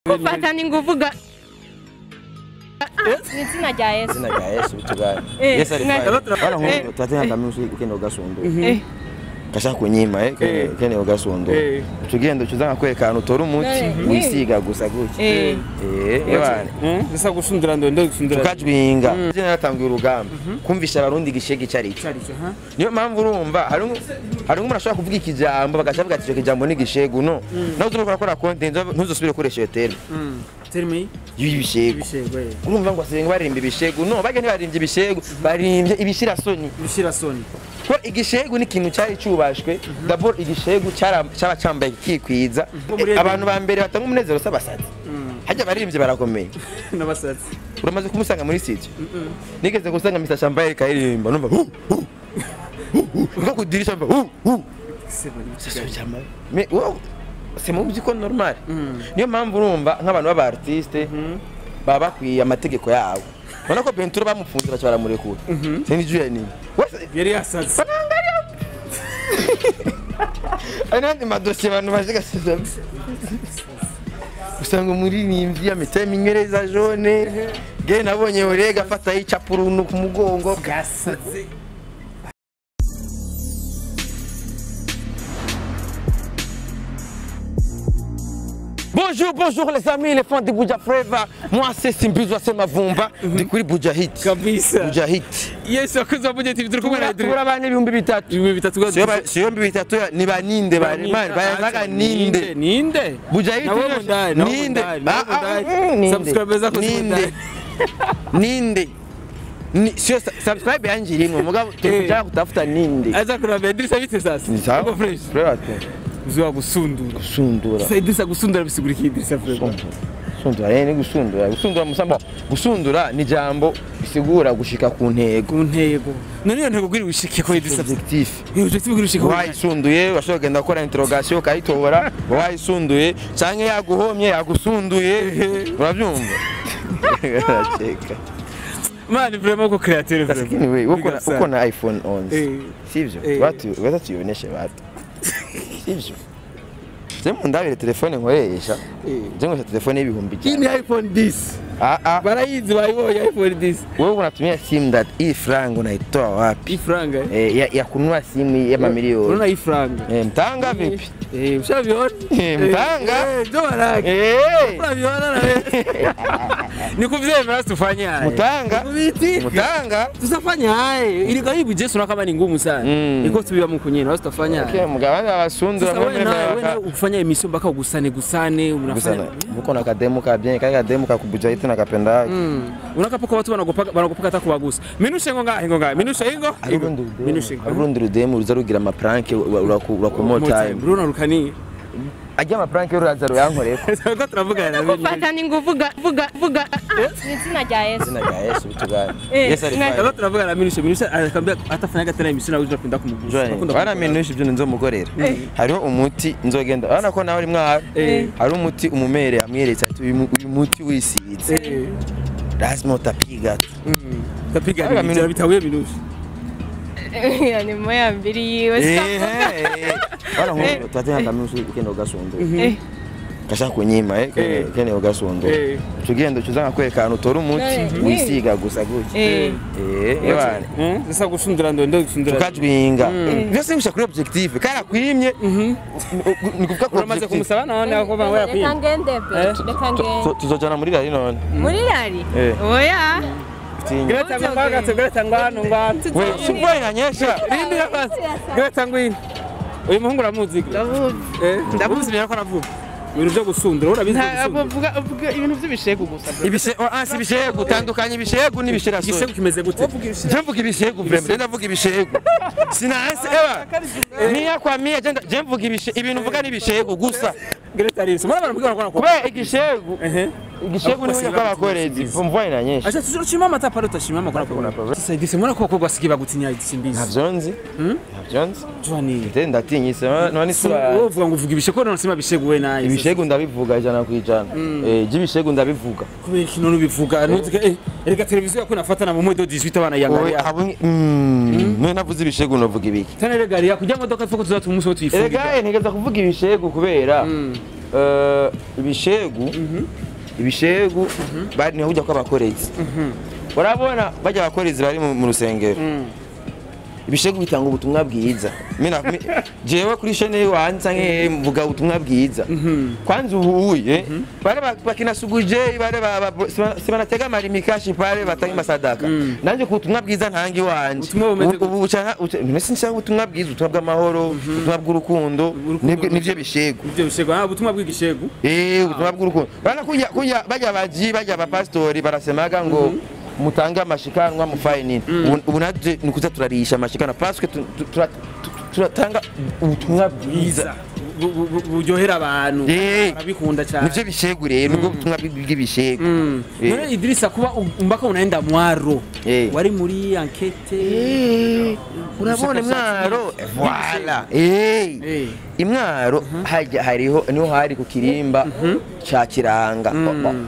Kufatana ingufu ga izina rya Yesu. Izina rya Yesu bitugane. Yesu ari fine. Bana nko twatenya kaminuza ukende ugasundura. Kashaka kunyima kene ugasundura. Tugenda ucuza nkakwereka utora umuti wisiga gusa gutya. Ebana. Sasa gusundura ndo gusundura. Tukajwinga. Je naratanguye urugamba. Kumvisha abarundi gishege cyari cyo. Niyo mpamvu urumva hari umuntu ashobora kuvuga ikijambo bagacavuga ati icyo kijambo ni gishegu no. Nawe uzokora kora content ntuzosubire gukoresha iyo terme. Terme y'ibishegu. Urumva ngo asenga barimba ibishegu no bage ntibarimbye ibishegu barimbye ibishirasoni. Ibishirasoni. Ko igishegu ni ikintu cyari cyubashwe d'abord igishegu cyaba cyambaye kikwiza abantu ba mbere batanga umunezero sabasazi. Hajya barimbye barakomeye. N'abasazi. Uramaze kumusanga muri site. Nigeze gusanga Mr Shambaye karirimba numva hu hu. Ngo kudirisha mva hu hu. Mais c'est mon musique normal. Niyo mpamvu urumva nk'abantu b'aba artiste baba bakwiye amategeko yabo. Ubona ko Bentura bamufunze baca baramurekura. Sinzi juya nini. Yari yasaze. Anandi madosiye abantu baje gasiza. Usanga umuririmbyi yamiteye iminyereza jaune. Ge nabonye urega afata yicapurunu ku mugongo. Gasaze. Bonjour, bonjour les amis, les fans de Buja Flava. Moi c'est Simbizo Semavumba, ndi kuri Buja Hit. Kabisa. Buja Hit. Yes, akoze Buja TV turi kumwe na Idris. Turi abana 3000. 3000. Si 3000 ni baninde bari. Bayazaga ninde. Ninde. Buja Hit ninde. Subscribe zako ninde. Ninde. Ni sio subscribe yanje rimwe mugabo tukuja kutafuta ninde. Aza kuraba Idris abite sasa. Uko fresh. Fresh. Uzuwa gusundura. Gusundura. Sasa Idrisa gusundura bisigura iki Idrisa Flava? Gusundura ni gusundura. Gusundura musamba. Gusundura ni jambo bisigura gushika ku ntego. Ku ntego. None iyo ntego gwiri wishike ko Idrisa objectif. Iyo objectif gwiri wishike. Wayisunduye bashobora kugenda gukora interrogation kayitora. Wayisunduye canke yaguhomye yagusunduye. Urabyumva? Cheka. Man vraiment ko créateur vraiment. Anyway, uko na iPhone 11. Sivyo? Watu watatuoneshe watu. Sivyo. Je mundabire telefone nkoresha. Je nkoresha telefone y'ibihumbi cyane. Ni iPhone 10. Barayizi bayibonye iPhone 10. Wewe unatumia simu that hii franga unaitoa wapi? Hii franga? Ya kununua simu ya mamilioni. Unaona hii franga? Mtanga vipi? Ushaviona? Mtanga. Ndio baraka. Unaviona na wewe. Nikuvyema tufanye haya. Mtanga. Mtanga. Tutafanya haya. Ili karibu Jesu na kama ni ngumu sana. Iko tubiwa mkunyeni, wao tutafanya. Okay, mugabane abasundura wewe ufanya emission mpaka ugusane gusane unafanya. Muko na kademo ka bien, kaka kademo ka kubuja ite na kapenda. Unakapoko watu wanagopoka hata kuwagusa. Minushe ngo ngahe minushe ingo. Minushe. Arundi rudemu uzarugira ama prank urakomo time. Bruno rukani. Ajya ama prank uraza ruyankoreko. Sako turavugana na kufatana ingufu ga vuga izina rya Yesu. Izina rya Yesu bitugane. Yesu ari fine. Sako turavugana na minushe minushe akambia atafanyaga tena emission nawe uzapenda kumugusa. Bana minushe ibyo nzomukorera. Hariho umuti nzogenda. Urabona ko nawe uri mwara. Hari umuti umumere amweretse ati uyu muti wisize. Lazima utapiga tu. Utapiga ni bitahuye minushe. Yani moya mbiri yiwe. Bana nko twatenya kaminuza ukende ugasundura. Kashaka kunyima kene ugasundura. Tugenda ucuza nkakwereka utora umuti wisiga gusa gutya. Ebana. Sasa gusundura ndo gusundura. Tukajwinga. Byose bisha kuri objectif. Kara kwimye. Ni kuvuga ko uramaze kumusaba none ako banga yakwimye. Reka ngende pe. Reka ngende. Tuzojana muri rari none. Muri rari? Oya. Greta ngwano Greta ngwano ngwano. We sivyo inanyesha. Rindi basi. Greta ngwino. Uyu muhungu uramuzi? Ndamuzi. Ndamuzi ko aravuga. Ibintu byo gusundura urabizi gusundura. Avuga ibintu by'ibishegu gusa. Ibishegu si ibishegu tandukanye ibishegu n'ibishirasoni. Igishegu kimeze gute? Je mvuga ibishegu vraiment. Ndavuga ibishegu. Sinanse eba. Mia kwa mia je mvuga ibishegu ibintu mvuga n'ibishegu gusa. Greta Risi. Mwana baramubwira ko kubera igishegu. Igishegu ni uko abakorezi mvua inanyesha. Acha tushima mata pale utashima makora kwa. Sasa Idris mbona ko bakobwa basigaye bagutinya Idris mbizi. Ntavyonzi. Ntavyonzi. Joani. Nte ndatinyise none isura. Wowe uvuga ngo uvuga ibishegu none sima bishegu we naye. Ibishegu ndabivuga 100%. Jibishegu ndabivuga. Kubera iki none ubivuga ntuzi erega televiziyo yako nafatana mu mwedo 18 abana yangaria. None navuze ibishegu novuga ibiki. Tana erega ya kujya modoka fuko tuzatuma umunsi wo tuyifunga. Erega ntegeza kuvuga ibishegu kubera Ibishegu ibishegu bari niho kujya kw'abakorezi. Urabona bajya abakorezi bari mu rusengero. Ibishegu bitanga ubutumwa bwiza. Jewe kuri chaîne yiwanza nke mvuga ubutumwa bwiza. Kwanza uhuye bare bakinasuguje bare sibanatega marimikashi pare batanga masadaka. Nanje ku butumwa bwiza ntanga iwanje. Ubu mbese nshaka ubutumwa bwiza, ubutumwa bw'amahoro, ubutumwa bw'urukundo, nivyo bishegu. Nivyo bishegu. Ah, ubutumwa bw'igishegu. Ubutumwa bw'urukundo. Bana kuya bajya baji bajya abapastori barasemaga ngo mutanga amashikanwa mufaye nini. Ubu natwe nikuza turarisha amashikanwa parce que turatanga ubutumwa bwiza buryohera abantu barabikunda cyane. Nivyo bishegu rero, nubwo ubutumwa bw'ibishegu. None Idrissa, kuba umbaka unaenda Mwaro wari muri enquête, urabona Mwaro, voilà, Imwaro hajya hariho niho hari ku kirimba ca Kiranga.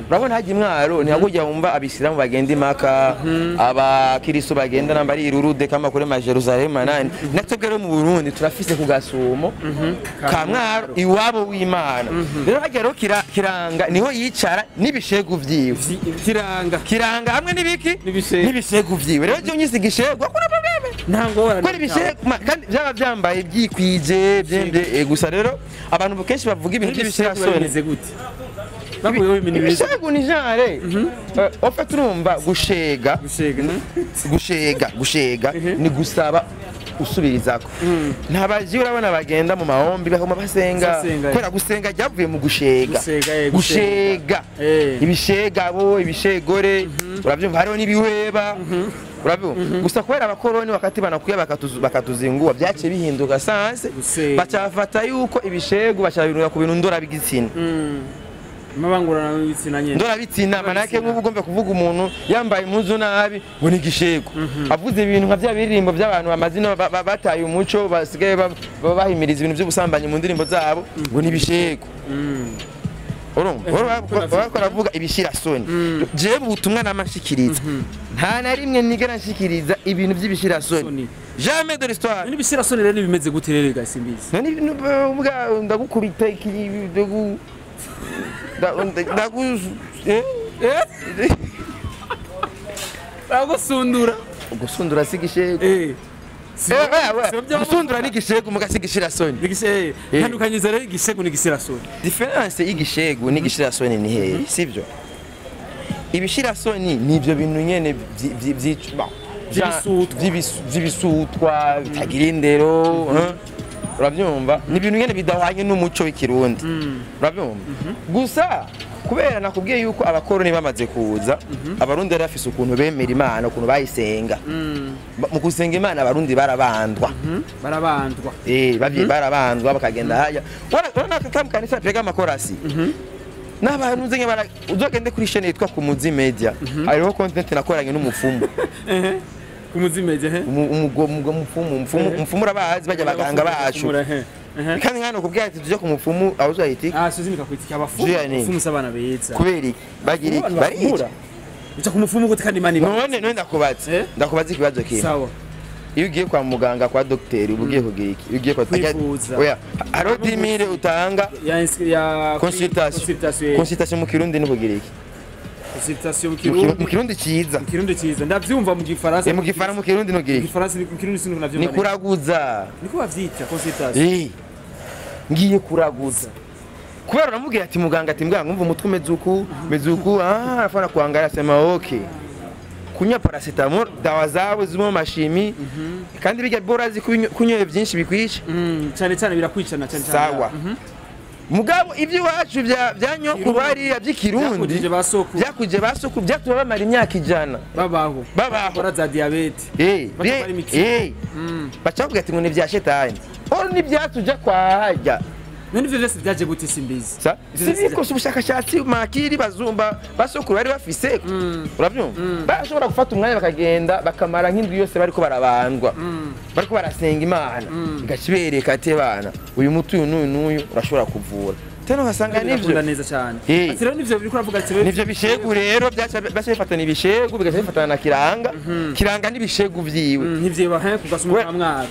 Urabona hajya Imwaro ni hakujya wumva abisilamu bagenda imaka, abakiristo bagenda namba ari irurude kama kuri ma Jerusalem nani. Natwe rero mu Burundi turafise ku gasumo ka Mwaro iwabo w'Imana. Rero hajya rero Kiranga niho yicara n'ibishegu vyiwe. Kiranga hamwe n'ibiki n'ibishegu vyiwe. Rero je nyise igishegu akora probleme. Ntango kora ibishegu kandi byaba byambaye byikwije byembe. Gusa rero abantu kenshi bavuga ibintu by'ibishirasoni bimeze gute? Bakuyeho ibintu bimeze ibishegu ni genre ofite urumva gushega gushega ni gusaba usubirizako. Ntabaji urabona bagenda mu mahombi bakoma basenga kubera gusenga ryavuye mu gushega gushega ibishegabo ibishegore urabyumva hariho n'ibihweba urabyumva. Gusa kubera abakoroni wakati banakuya bakatuzingua byace bihinduka sanse bacafata yuko ibishegu bacabirura ku bintu ndora bigitsina. Mabangurana n'ibitsina nyene ndora bitsina manake nk'ubu ugomba kuvuga umuntu yambaye impuzu nabi ngo ni igishegu avuze ibintu nka bya biririmbo by'abantu bamazina bataye umuco basigaye bahimiriza ibintu by'ubusambanyi mu ndirimbo zabo ngo ni ibishegu. Urumva bakora avuga ibishirasoni. Jewe ubutumwa namashikiriza nta na rimwe nigera nshikiriza ibintu by'ibishirasoni. Jamais de l'histoire. Ni ibishirasoni rero bimeze gute rero gasimbizi? Nani ndagukubita iki ndagusundura. Gusundura si igishegu. Gusundura ni igishegu muga si igishirasoni. Tandukanyiza rero igishegu n'igishirasoni. Difference y'igishegu n'igishirasoni ni hehe? Sivyo? Ibishirasoni ni ibyo bintu nyene by'ibisutwa bitagira indero, urabyumva? Ni ibintu nyene bidahwanye n'umuco w'ikirundi. Urabyumva? Gusa kubera nakubwiye yuko abakoroni bamaze kuza, abarundi bari bafise ukuntu bemera Imana, ukuntu bayisenga. Mu gusenga Imana abarundi barabandwa. Barabandwa. Barabandwa bakagenda haya. Urabona kamukanisa pega amakorasi. N'abantu nzenye bara uzogende kuri chaîne yitwa Kumuzi Media. Hariho content nakoranye n'umufumu. Kumuzi Media he? Umufumu urabazi bajya baganga bacu. Kandi nkano kubwira ati tuje ku mufumu aho uzahita. Ah, suzimika kwitika abafumu. Abafumu sabana beza. Kubera iki? Bagira iki? Barica. Uca ku mufumu gute kandi mani? None ndakubaza. Ndakubaza ikibazo kimwe. Sawa. Iyo ugiye kwa muganga kwa docteur uba ugiye kugira iki? Iyo ugiye kwa oya, hariho 10000 utanga ya consultation. Consultation mu Kirundi ni kugira iki? Consultation mu Kirundi. Mu Kirundi ciza. Mu Kirundi ciza. Ndavyumva mu Gifaransa. Mu Gifaransa mu Kirundi no gira iki? Mu Gifaransa mu Kirundi sino navyumva. Ni kuraguza. Niko bavyita consultation. Ngiye kuraguza. Kubera uramubwira ati muganga ati mbwa ngumva umutwe umezuku, mezuku, afana kuangalia sema okay. Kunywa paracetamol dawa zabo zimo mashimi kandi bijya borazi kunyoye byinshi bikwica. Cyane cyane birakwicana cyane cyane. Sawa. Mugabo ibyo iwacu bya nyokuru hariya by'ikirundi byakuje basokuru byatuma bamara imyaka 100 babaho bakora za diabete bacavuga ati ngo ni bya shetani oro ni byatuja kwa hajya. None ivyo vyose byaje gute simbizi? Sibiko ubushakashatsi makiri bazumba basokuru bari bafise uravyumva bashobora gufata umwanya bakagenda bakamara nk'indwi yose bariko barabandwa bariko barasenga Imana igacibereka ati bana uyu muti uyu n'uyu n'uyu urashobora kuvura tena ugasanga nivyo neza cyane. Ati rero nivyo biriko uravuga ati nivyo bishegu rero byaca bifatana ibishegu bigaca bifatana na Kiranga. Kiranga n'ibishegu vyiwe nivyo he kugasunguma ka Mwaro.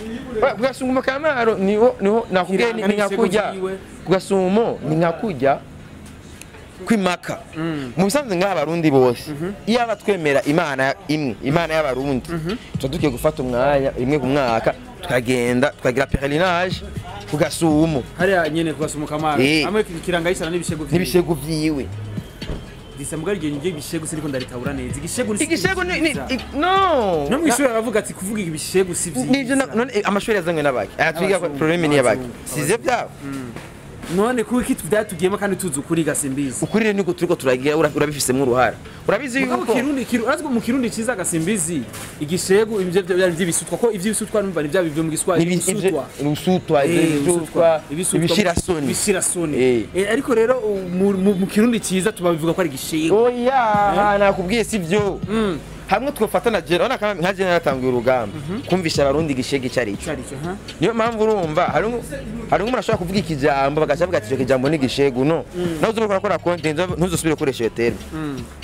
Kugasunguma ka Mwaro niho niho nakubwiye ni nyakujya Ku Gasumo ni nka kujya kwimaka mu bisanzwe ngaha Abarundi bose iyo aba twemera Imana imwe, Imana y'Abarundi, tuba dukwiye gufata umwanya rimwe ku mwaka tukagenda tukagira pèlerinage ku Gasumo. Hariya nyene ku Gasumo kamara amwe kiranga yisana n'ibishego vyiwe. N'ibishego vyiwe. Disa mugari igihe ngiye ibishego siniko ndaritabura neza. Igishego ni Igishego ni no. No mwishuri aravuga ati kuvuga ibishego si vyiza. Nivyo none amashuri yazanywe n'abaki aya twiga N'abazungu, problème ni y'abaki n'abazungu. size byabo. None kuko iki byatugiyemo kandi tuzi ukuri Gasimbizi? Ukuri rero niko turiko turagira, urabifisemo uruhara, urabizi Mugabo yuko Kirundi urazwi mu Kirundi ciza Gasimbizi, igishego ibyo byari by'ibisutwa, ko ivy'ibisutwa numva ni bya bivuye mu Giswahili ibisutwa. Ibisutwa, ibisutwa, ibishirasoni. Ibishirasoni. Ariko rero mu Kirundi ciza tubabivuga ko ari igishego. Oya, nakubwiye si byo. Hamwe twofatana jera urabona nka jera yaratanguye urugamba kumvisha Abarundi igishego icyo ari cyo. Cari cyo ha. Niyo mpamvu urumva hari nk'umuntu ashobora kuvuga ikijambo bagaca bavuga ati icyo kijambo ni igishego. No nawe uzoba urakora content ntuzosubire gukoresha iyo terme.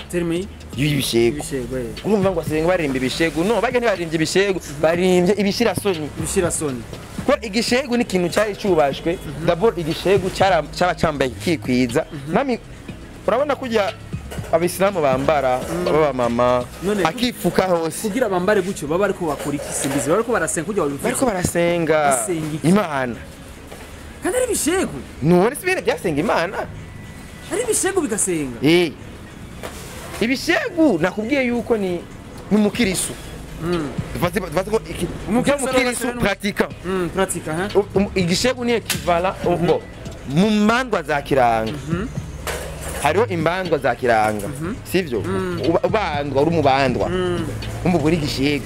Terme y'ibishego. Ibishego. Urumva ngo asenga baririmba ibishego. No bajya ntibarimbye ibishego, barimbye ibishirasoni. Ibishirasoni. Kuko igishego ni ikintu cyari cyubashwe. D'abord igishego cyaba cyambaye kikwiza. Nami urabona kujya Abisilamu bambara baba mama akifuka hose. Kugira bambare gutyo baba ariko bakora iki Simbizi? Bariko barasenga kugira babivuze. Bariko barasenga Basenga iki? Imana. Kandi ari ibishego. None si ibintu byasenga Imana? Ari ibishego bigasenga. Ibishegu nakubwiye yuko ni umukirisu. Dufate ko Umukirisu umukirisu pratiquant. Pratica ha. Igishegu ni equivalent ngo mu mandwa za kiranga. Hariho imbandwa za kiranga, sivyo? Ubandwa uri umubandwa, umva uri igishegu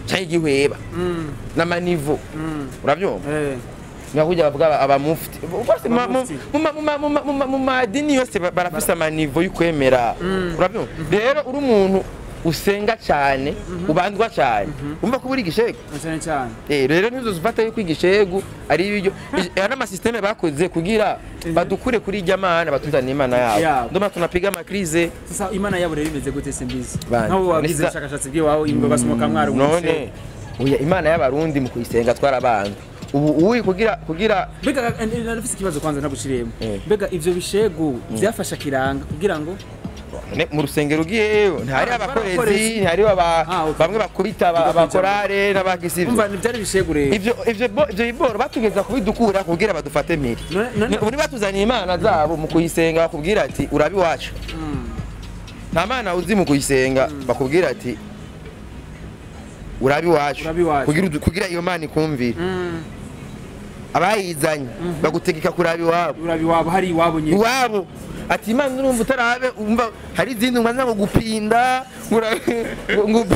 canke igihweba n'amanivo, urabyumva? Nkakurya bavuga abamufti bose mu madini yose barafise amanivo y'ukwemera, urabyumva? Rero uri umuntu usenga cyane, ubandwa cyane, umva ko uri igishegu cyane cyane. Rero ntuzufata yuko igishegu ari ibyo aya n'amasysteme bakoze kugira badukure kuri irya mana batuzanire Imana yabo. Ndoma tunapiga amakrize. Sasa Imana yabo rero imeze gute Simbizi? Nkaho wagize ubushakashatsi bw'iwawe imwe basomoka mwari none oya Imana y'Abarundi mu kuyisenga twarabanzwe. Ubu uyi kugira mbega narafise ikibazo kwanza ntaguciriyemo. Mbega ivyo bishego byafasha kiranga kugira ngo mu rusengero ugiyeyo ntihari abakorezi, ntihari bamwe bakubita abakorare n'abagisi. Umva byari bishego rero. Ivyo biboro batugeza kubidukura kugira badufate mpiri. Ubu batuzaniye Imana zabo mu kuyisenga bakubwira ati urabi wacu. Nta mana uzi mu kuyisenga bakubwira ati urabi wacu kugira iyo mana ikumvire. Abayizanye bagutegeka kurabi wabo. Urabi wabo hari iwabo nyine. Iwabo. Ati Imana urumva utarabe umva hari izindi ngwanza ngo gupinda ngo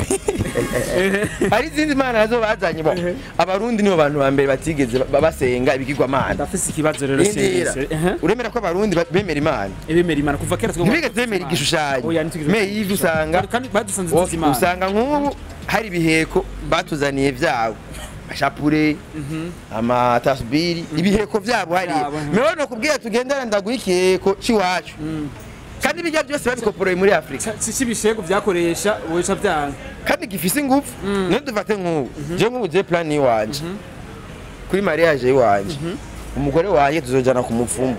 hari izindi mana nazo bazanye bo. Abarundi nibo bantu ba mbere batigeze basenga ibigirwamana. Ndafise ikibazo rero Simbizi. Uremera ko Abarundi bemera Imana? Bemera Imana kuva kera twebwe. Ntibigeze bemera igishushanyo. Me yivyo usanga kandi badusanze tuzi Imana. Usanga nk'ubu hari ibiheko batuzaniye vyabo. Ashapure amatasbiri ibiheko byabo hari mewe no kubwira tugendana ndaguha ikiheko ciwacu kandi bijya byose babikoporoye muri Afrika. Si bishego byakoresha wesha byanga kandi gifise ingufu. None dufate nk'ubu je nk'ubu je plan yiwanje kuri mariage yiwanje umugore wanje tuzojana ku mupfumu.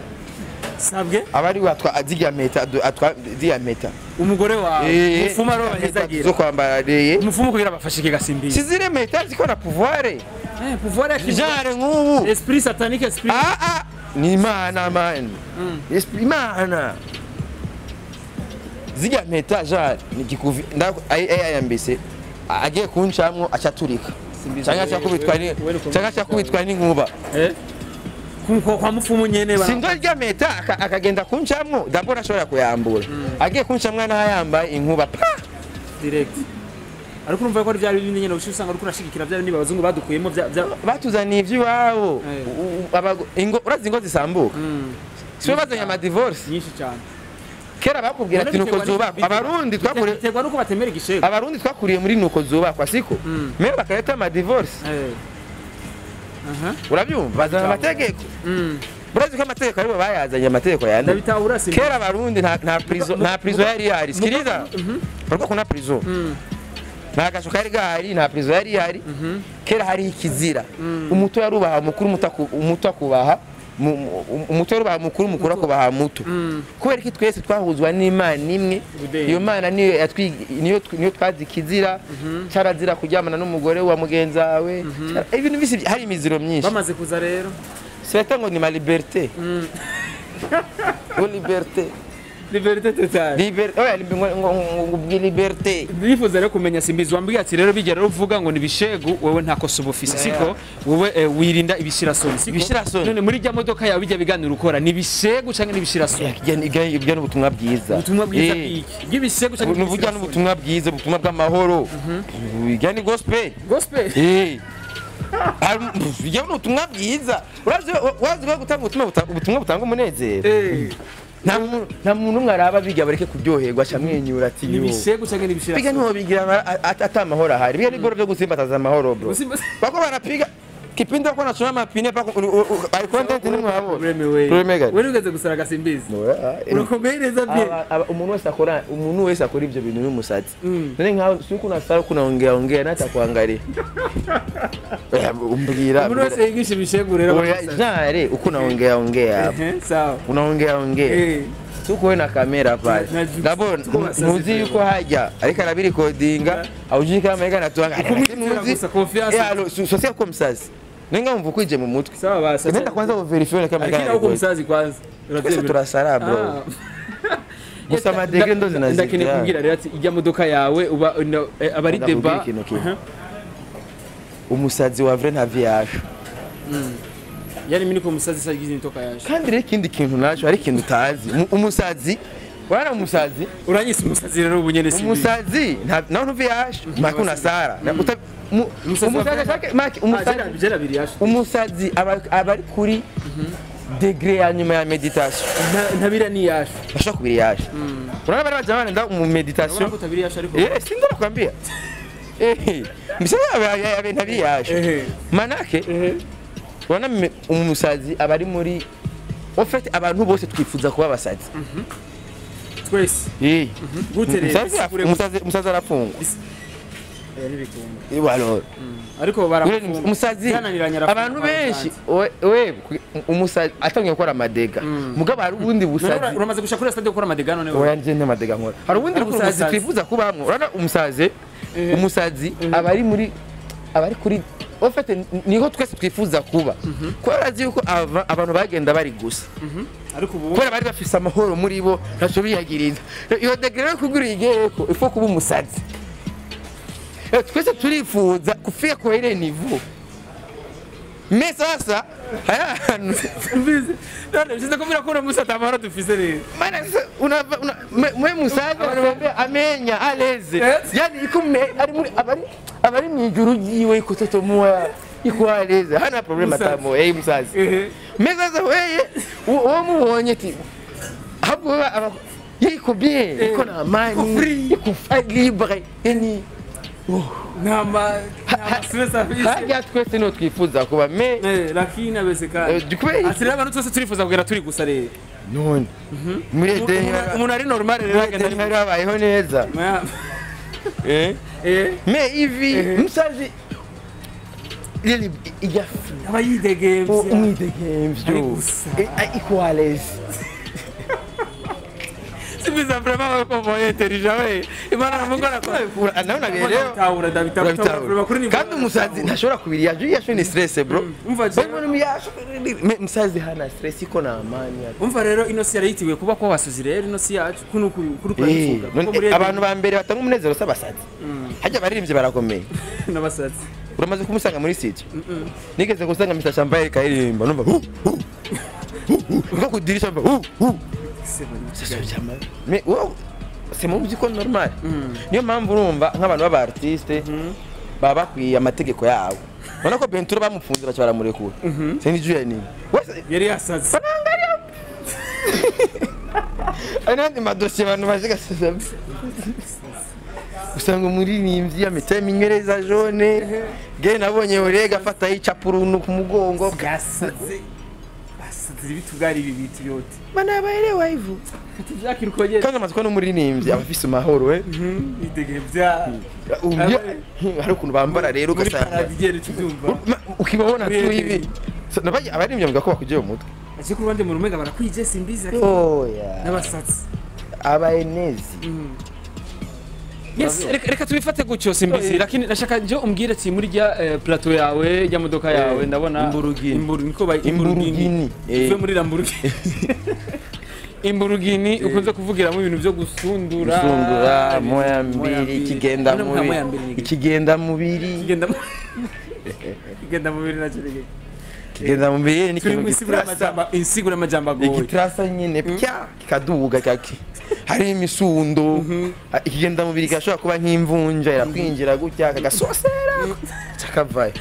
Sabwe abari watwa aziga meta atwa ziya meta umugore wawe mupfumu aro bahezagira zo kwambara reye umupfumu kugira bafashe Gasimbizi. Sizire meta ziko na pouvoir. Pouvoir ya genre nk'ubu esprit satanique esprit. Ni Imana man. Esprit Imana. Ziga meta genre ni kikuvi ayambese agiye kuncamwo acaturika cyangwa cyakubitwa n'inkuba. Kwa mupfumu nyene ba sindo rya meta akagenda kuncamwo d'abord ashobora kuyambura agiye kuncamwa n'ayambaye inkuba pa direct. Ariko urumva ko byari bindi nyene usanga uriko urashigikira byari niba abazungu badukuyemo batuzaniye ivy'iwabo. Ingo urazi ingo zisambuka sibo bazanye ama divorce nyinshi cyane. Kera bakubwira ati nuko zubakwa Abarundi twakuriye biterwa nuko batemera igishego. Abarundi twakuriye muri nuko zubakwa siko me bakareta ama divorce. Urabyumva bazana amategeko. Urazi ko amategeko aribo bayazanye amategeko yandi. Kera Abarundi nta prison, nta prison yari yari. Sikiriza. Bariko kuna prison. Nta gasho kari gahari, nta prison yari yari. Kera hari ikizira. Umuto yarubaha umukuru, umuto akubaha Umuto ba mukuru mukuru ko baha muto. Kubera ko twese twahuzwa n'Imana imwe. Iyo Mana niyo niyo niyo twazikizira cyarazira kuryamana n'umugore wa mugenzi wawe. Ibintu bisi hari imiziro myinshi. Bamaze kuza rero. C'est ngo ni ma liberté. O liberté. Liberté totale. Liberté, oya ngo liberté. Ndifuza rero kumenya Simbizi wambwiye ati rero bijya rero uvuga ngo ni bishegu wewe ntako subufise siko wewe wirinda ibishirasoni siko. Ibishirasoni. None muri rya modoka yawe bijya biganira ukora ni bishegu canke ni ibishirasoni? Ibyo ni ubutumwa bwiza. Ubutumwa bwiza bwiki? Bw'ibishegu canke n'uburyo n'ubutumwa bwiza, ubutumwa bw'amahoro. Ibyo ni gospel. Gospel. Ibyo ni ubutumwa bwiza. Urazi wazi gutanga ubutumwa butanga umunezero. Nta muntu umwe araba bijya bareke kuryoherwa acamwenyura ati ni bishegu canke ni bishirasoni. Biga ntiwo bigira ata amahoro ahari. Biga niboro byo gusimbataza amahoro bro. Bako barapiga kipindi bako nashona mapine pako ari content nimwe habo. Wewe ugeze gusara Simbizi. Urakomereza bie. Umuntu wese akora ivyo bintu n'umusatsi. None nkaho siku nasara kunaongea ongea nata kuangalia. Umbwira. Umuntu wese yigisha ibishegu rero. Jare ukunaongea ongea. Sawa. Unaongea ongea. Tuko we na kamera pale. D'abord ntuzi yuko hajya ariko arabirikodinga aujiki kama yega natuanga. Ntuzi confiance. Eh alo sosia kwa msazi. Nenga mvukuje mu mutwe. Sawa basi. Nenda kwanza uverify kama yega. Lakini uko msazi kwanza. Uravyemera. Turasara bro. Gusa amadegre ndo zinazidi. Ndakene kumbwira rero ati ijya modoka yawe uba abari deba. Umusazi wa vrai nta viage. Yani mimi niko umusazi sagize nitoka yaje. Kandi rero ikindi kintu naco ari kintu utazi. Umusazi wana umusazi uranyise umusazi rero ubunyene si. Umusazi nta ntu viage makuna sara. Umusazi shake maki umusazi. Umusazi abari kuri degré ya nyuma ya meditation. Ntabira ni yaje. Bashaka kubiri yaje. Urabona bari bajana nda mu meditation. Eh sindora kwambia. Mbese abe ntabiri yaje. Manake wana umusazi abari muri en fait abantu bose twifuza kuba abasazi. Twese. Gute rero? Umusazi arafungwa. Nibikunda. Alors. Ariko barafunga. Umusazi abantu benshi we umusazi atangiye gukora amadega. Mugabo hari ubundi busazi. Uramaze gushaka kuri stade gukora amadega none. Oya nje nta madega nkora. Hari ubundi busazi twifuza kubamwo. Urana umusazi umusazi abari muri abari kuri en fait niho twese twifuza kuba. Kubera azi yuko abantu bagenda bari gusa. Ariko ubu kubera bari bafise amahoro muri bo ntaco biyagiriza. Iyo degré yo kugura igeko ifo kuba umusazi. Twese turifuza kufika kwa ile niveau. Mais sasa haya mbizi. Ndio mshiza kumira kuna musa tamara tufise rero. Maana una mwe musaza anamwambia amenya aleze. Yani ikume ari muri abari mwijuru jiwe iko toto mwa iko aleze. Hana problem atamo eh musazi. Mais sasa wewe uwo mubonye ti habwo yiko bien iko na amani iko libre yani Nama stress afise. Hajya twese no twifuza kuba me lakini abezekana. Ati abantu twese turifuza kugera turi gusa rero. None. Muri Edeni umuntu ari normal rero agenda ari abayeho neza. Me ivi musazi lili ijya aba yidegemvya. Umwidegemvyo. Equales. Simbiza vraiment ko intelligent we. Imana Mungu anakora. Naona rero. Taura Davita. Kandi umusazi ntashobora kubiri yaje yasho ni stress bro. Umva je. Musazi hana stress iko na amani. Umva rero ino si yarayitiwe kuba kwa basazi rero ino si yacu kuno kuri kwavuga. Abantu ba mbere batanga umunezero sabasazi. Hajya baririmbye barakomeye. N'abasazi. Uramaze kumusanga muri site? Nigeze gusanga Mr Champagne karirimba numva. Ngo kudirisha mva. Mais c'est mon musique normal. Niyo mpamvu urumva nk'abantu b'aba artiste baba bakwiye amategeko yabo. Ubona ko Benturo bamufunze baca baramurekura. Sinzi juya nini. Yari yasaze. Anandi madosiye abantu baje gasasa. Usanga umuririmbyi yamiteye minyereza jaune. Ge nabonye urega afata yicapurunu ku mugongo. Gasaze. Bitugari ibi bitu yote. Mana baelewa hivyo. Tuvyakirukogera. Kandi amaze kubona umuririmbyi abafise amahoro we. Idegemvya. Hari ukuntu bambara rero ugasanga. Muri tubyumva. Ukibabona tu ibi. Nabaye abaririmbyi bavuga ko bakugiye mu mutwe. Aje ku ruhande mu rumenga barakwije simbizi Oya. N'abasatsi. Abaenezi. Yes, reka tubifate gutyo simbizi, lakini nashaka nje umbwire ati muri rya plateau yawe rya modoka yawe ndabona Imburugini. Uve muri Lamborghini. Imburugini ukunze kuvugiramo ibintu byo gusundura. Gusundura moya mbiri ikigenda mubiri. Ikigenda mubiri. Ikigenda mubiri nacyo ni kigenda mubiri ni kintu insigura amajambo agoye. Igitrasa nyine pya kikaduga kaki. Hari imisundo ikigenda mubiri gashobora kuba nk'imvunja irakwinjira gutya kagasosera cakavaye.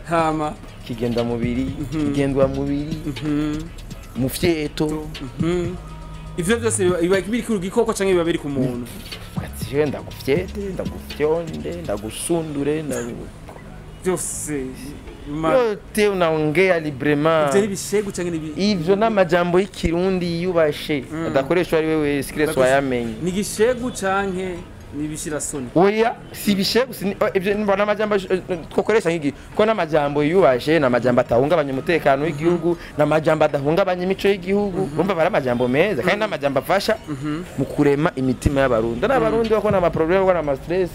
Hama kigenda mubiri kigendwa mubiri mufyeto. Ivyo byose biba biri ku gikoko canke biba biri ku muntu. Ati ndagufyete ndagufyonde ndagusundure ndagu byose yote unaongea librement. Ivyo nibishegu canke nibi ivyo n'amajambo y'ikirundi yiyubashe adakoreshwa ari wewe sikire wayamenye. Ni gishegu canke nibishira soni? Oya si bishegu ivyo mbona amajambo twokoresha nk'igi ko n'amajambo yiyubashe n'amajambo atahungabanya umutekano w'igihugu n'amajambo adahungabanya imico y'igihugu. Urumva bari amajambo meza kandi n'amajambo afasha mu kurema imitima y'abarundi. N'abarundi bakona ama problem bakona ama stress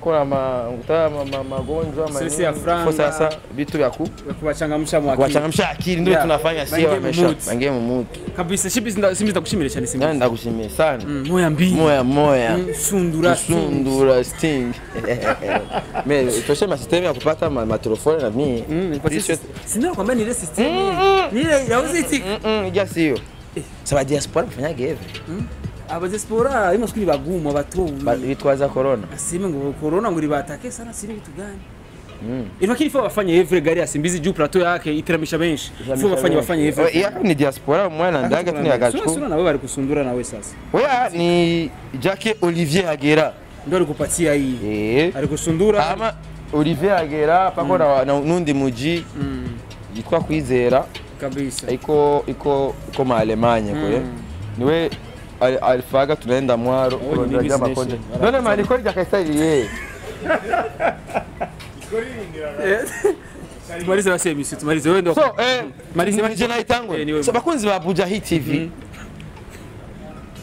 kuna magonjwa manini sasa vitu vya kubachangamsha mwakili kubachangamsha akili ndio tunafanya sio wamesha bangie mumutu kabisa. Simbizi ndakushimira cyane simbizi. Ndakushimira sana. Moya mbili moya moya sundura sting. Mais toshe ma system ya kupata matrofone na mimi sina kwamba ni ile system ni ile yauziti ya sio saba diaspora mfanyaje hivi abadiaspora ima sikuri bagumu abatowe bitwaza corona asime ngo corona ngo ribatake sana siri bitu gani. Ilikuwa ifo wafanye every gari asimbizi juu plateau yake iteramisha benshi ifo wafanye every ya ni diaspora mwana ndaga tuni agacu sio na wewe bari kusundura nawe sasa. Oya ni Jacques Olivier Hagera ndo alikupatia hii alikusundura ama Olivier Hagera pako na nundi muji yitwa Kwizera kabisa iko iko iko ma Alemanya kwe niwe alfaga tunaenda mwaro kurondera makonje none maliko rya kaisari ye tumalize basi misi tumalize wewe ndo so malize malize na itangwe so bakunzi ba Bujahi TV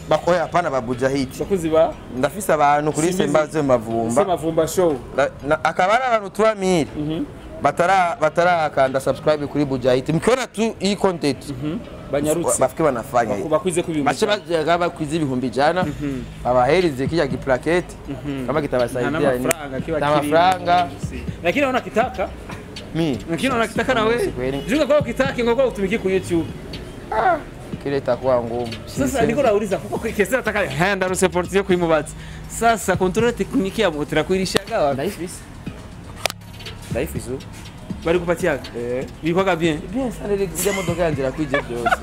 bakoya hapana ba Bujahi bakunzi ba ndafisa abantu kuri Sembazo Mavumba Semavumba show akabara abantu 3000 batara kanda subscribe kuri Bujahi mkiona tu hii content banyarutse bafike banafanya bakwize kubimba bache bakwize ibihumbi jana abahereze kijya giplakete kama kitabasaidia na amafaranga lakini naona kitaka mimi lakini naona kitaka na wewe junga kwa kitaki ngo kwa utumiki ku YouTube kile itakuwa ngumu sasa niko nauliza kuko kese nataka handa no support yo kuimubatsa sasa control technique ya motra kuirishaga life is bari kupatia bikwaga bien bien sana ile modoka yanjira kwije byose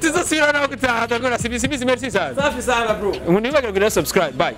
tuzosubira nawe gutaha ndakora simbizi merci sana safi sana bro umuntu nibagira subscribe bye.